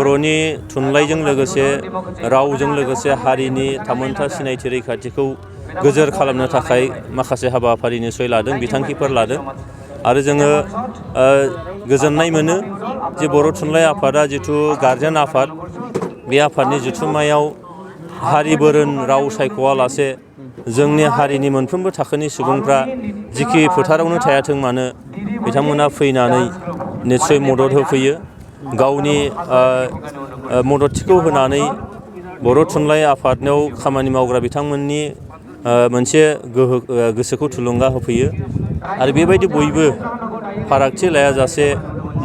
बर'नि थुनलाइजों लोगोसे रावजों लोगोसे हारिनि थामोनथा सिनायथि रैखाथिखौ गोजोर खालामनो थाखाय माखासे हाबाफारि निसय लादों, बिथांखिफोर लादों आरो जोङो गोजोननाय मोनो जे बर' थुनलाइ आफादा जिथु गार्जेन आफाद, बे आफादनि जथुम्मायाव हारि बोरोन राव सायख'आलासे जोंनि हारिनि मोनफ्रोमबो थाखोनि सुबुंफ्रा जिखि फोथारावनो थायाथों मानो बिथांमोना फैनानै निसय मदद होफैयो। गावनि मददथिखौ होनानै बर' थुनलाइ आफादनाव खामानि मावग्रा बिथांमोननि मोनसे गोसोखौ थुलुंगा होफैयो आरो बेबायदि बयबो फारागथि लायाजासे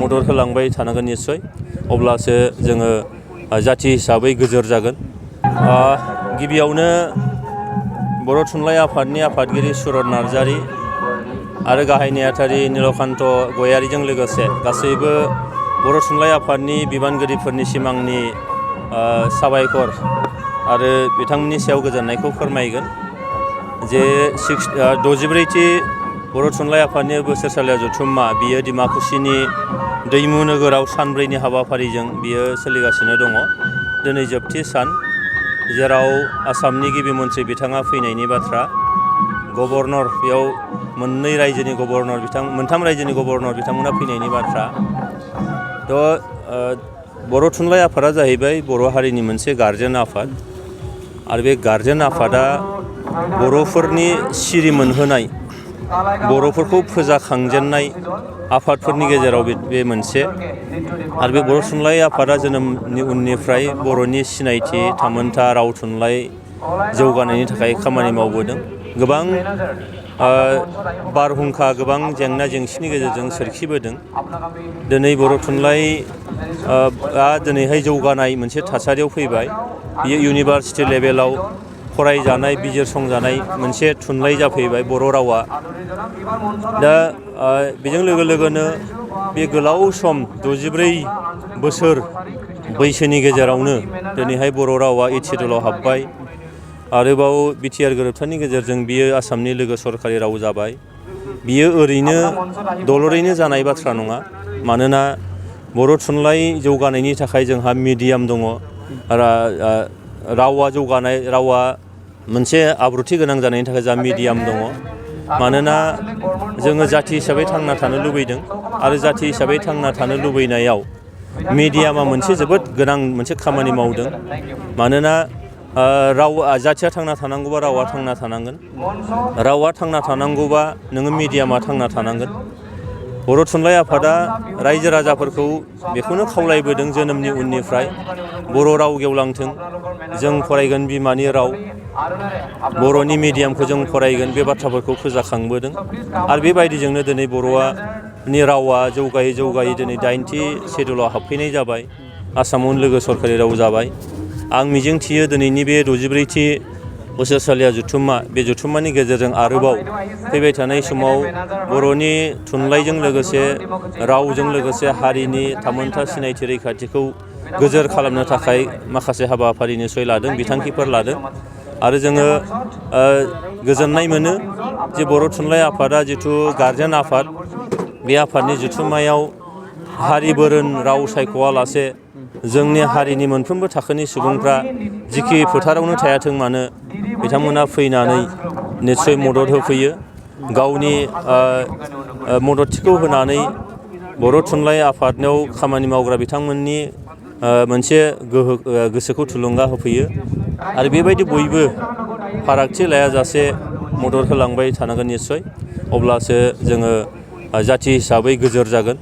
मदद होलांबाय थानांगोन निस्सय, अब्लासो जोङो जाथि हिसाबै गोजोर जागोन। गिबियावनो बर' थुनलाइ आफादनि आफादगिरि सुरत नार्जारि आरो गाहाय नेहाथारि नीलकान्त गयारिजों लोगोसे गासैबो बर' थुनलाइ आफादनि बिबानगिरिफोरनिसिम आंनि साबायखर आरो बिथांमोननि सायाव गोजोननायखौ फोरमायगोन जे 64थि बर' थुनलाइ आफादनि बोसोरसालिया जथुम्मा बियो डिमाकुसिनि दैमु नोगोराव सानब्रैनि हाबाफारिजों बियो सोलिगासिनो दङ। दिनै जोबथि सान, जेराव आसामनि गिबि मन्थ्रि बिथाङा फैनायनि बाथ्रा, गभर्नर बेयाव मोननै रायजोनि गभर्नर मोनथाम रायजोनि गभर्नर बिथांमोना फैनायनि बाथ्रा। बर' थुनलाइ आफादा जाहैबाय बर' हारिनि मोनसे गार्जेन आफाद आरो बे गार्जेन आफादा बर'फोरनि सिरि मोनहोनाय, बर'फोरखौ फोजाखांजेननाय आफादफोरनि गेजेराव बे मोनसे आरो बे बर' थुनलाइ आफादा जोनोमनि उननिफ्राय बर'नि सिनायथि थामोनथा राव थुनलाइ जौगानायनि थाखाय खामानि मावबोदों। गोबां बारहुंखा, गोबां जेंना जेंसिनि गेजेरजों सोरखिबोदों। दिनै बर' थुनलाइआ दिनैहाय जौगानाय मोनसे थासारियाव फैबाय। बियो इउनिभार्सिटि लेभेलाव फरायजानाय, बिजिरसंजानाय मोनसे थुनलाइ जाफैबाय बर' रावा। दा बेजों लोगोनो बे गोलाव सम 64 बोसोर बैसोनि गेजेरावनो दिनैहाय बर' रावा 8 सिडुलाव हाबबाय। आरोबाव बिटिआर गोरोबथानि गेजेरजों बियो आसामनि लोगो सरकारि राव जाबाय। बियो ओरैनो दलरैनो जानाय बाथ्रा नङा, मानोना बर' थुनलाइ जौगानायनि थाखाय जोंहा मिडियाम दङ। रावा मोनसे आब्रुथि गोनां जानायनि थाखाय जोंहा मिडियाम दङ। मानोना जोङो जाथि हिसाबै थांना थानो लुबैदों आरो जाथि हिसाबै थांना थानो लुबैनायाव मिडियामा मोनसे जोबोद गोनां मोनसे खामानि मावदों। मानोना जाथिया थांना थानांगौबा रावा थांना थानांगोन, रावा थांना थानांगौबा नोङो मिडियामा थांना थानांगोन। बर' थुनलाइ आफादा रायजो राजाफोरखौ बेखौनो खावलायबोदों जोनोमनि उननिफ्राय, बर' राव गेवलांथों, जों फरायगोन बिमानि राव, बर'नि मिडियामखौ जों फरायगोन, बे बाथ्राफोरखौ फोजाखांबोदों आरो बेबायदिजोंनो दिनै बर'नि रावा जौगायै दिनै 8थि सिडुलाव हाबफैनाय जाबाय। आसामावनो लोगो सरकारि राव जाबाय। आं मिजिंथियो दिनैनि बे 64थि बोसोरसालिया जथुम्मा, बे जथुम्मानि गेजेरजों आरोबाव फैबाय थानाय समाव बर'नि थुनलाइजों लोगोसे रावजों लोगोसे हारिनि थामोनथा सिनायथि रैखाथिखौ गोजोर खालामनो थाखाय माखासे हाबाफारि निसय लादों, बिथांखिफोर लादों आरो जोङो गोजोननाय मोनो जे बर' थुनलाइ आफादा जिथु गार्जेन आफाद, बे आफादनि जथुम्मायाव हारि बोरोन राव सायख'आलासे जोंनि हारिनि मोनफ्रोमबो थाखोनि सुबुंफ्रा जिखि फोथारावनो थायाथों मानो बिथांमोना फैनानै निसय मदद होफैयो। गावनि मददथिखौ होनानै बर' थुनलाइ आफादनाव खामानि मावग्रा बिथांमोननि मोनसे गोसोखौ थुलुंगा होफैयो आरो बेबायदि बयबो फारागथि लायाजासे मदद होलांबाय थानांगोन निस्सय, अब्लासो जोङो जाथि हिसाबै गोजोर जागोन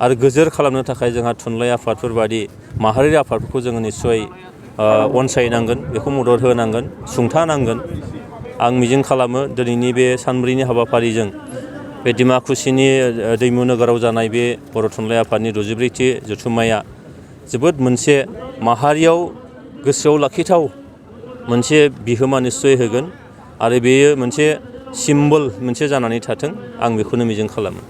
आरो गोजोर खालामनो थाखाय जोंहा थुनलाइ आफादफोर बादि माहारियारि आफादफोरखौ जोङो निस्सय अनसायनांगोन, बेखौ मदद होनांगोन, सुंथानांगोन। आं मिजिं खालामो दिनैनि बे सानब्रैनि हाबाफारिजों बे डिमाकुसिनि दैमु नोगोराव जानाय बे बर' थुनलाइ आफादनि 64थि जथुम्माया जोबोद मोनसे माहारियाव गोसोआव लाखिथाव मोनसे बिहोमा निस्सय होगोन आरो बेयो मोनसे सिम्बल मोनसे जानानै थाथों, आं बेखौनो मिजिं खालामो।